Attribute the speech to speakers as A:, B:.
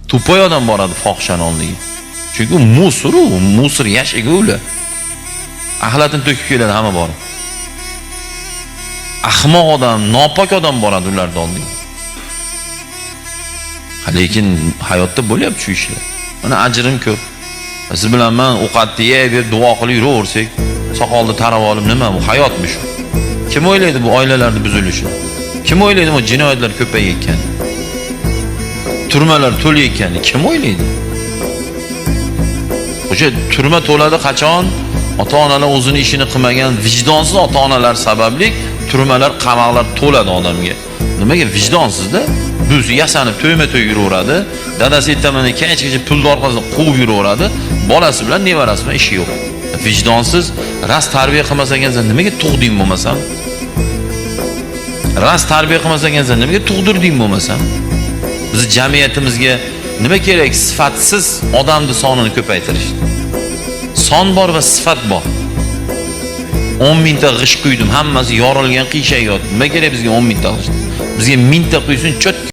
A: Тупой odam boradi fohishani oldiga. Chunki мусор u, мусор yashiga ular. Axlatini to'kib keladi hamma borib. Ahmoq odam, nopok odam boradi ularni oldiga. Lekin hayotda bo'lyapti shu ishlar. Mana ajrim ko'p. Siz bilan man ovqatni yeb, yeb duo qilib yuraversak, soqolni tarab olib nima bu hayotmi shu? Kim o'ylaydi bu oilalarni buzilishini? Kim o'ylaydi bu jinoyatlar ko'payayotganini? Turmalar to'layotganini kim o'ylaydi? O'sha turma to'ladi qachon? Ota-onalar o'zini ishini qilmagan vijdonsiz ota-onalar sababli turmalar, qamaqlar to'ladi odamga. Nimaga vijdonsizda? Buvisi yasanib to'yma-to'y yuraveradi. Dadasi ertaman kechgacha pulni orqasidan quvib yuraveradi. Bolasi bilan nevarasi bilan ishi yo'q. Vijdonsiz, rost tarbiya qilmas ekansan, nimaga tug'ding bo'lmasam? Rost tarbiya qilmas ekansan, nimaga tug'dirding bo'lmasam? Bizni jamiyatimizga nima kerak? Sifatsiz odamni sonini ko'paytirish. Son bor va sifat bor. 10 mingta g'isht quydim, hammasi yorilgan, qiyshayib yotdi. Nima kerak bizga 10 mingta g'isht? Bizga mingta quysin, cho't.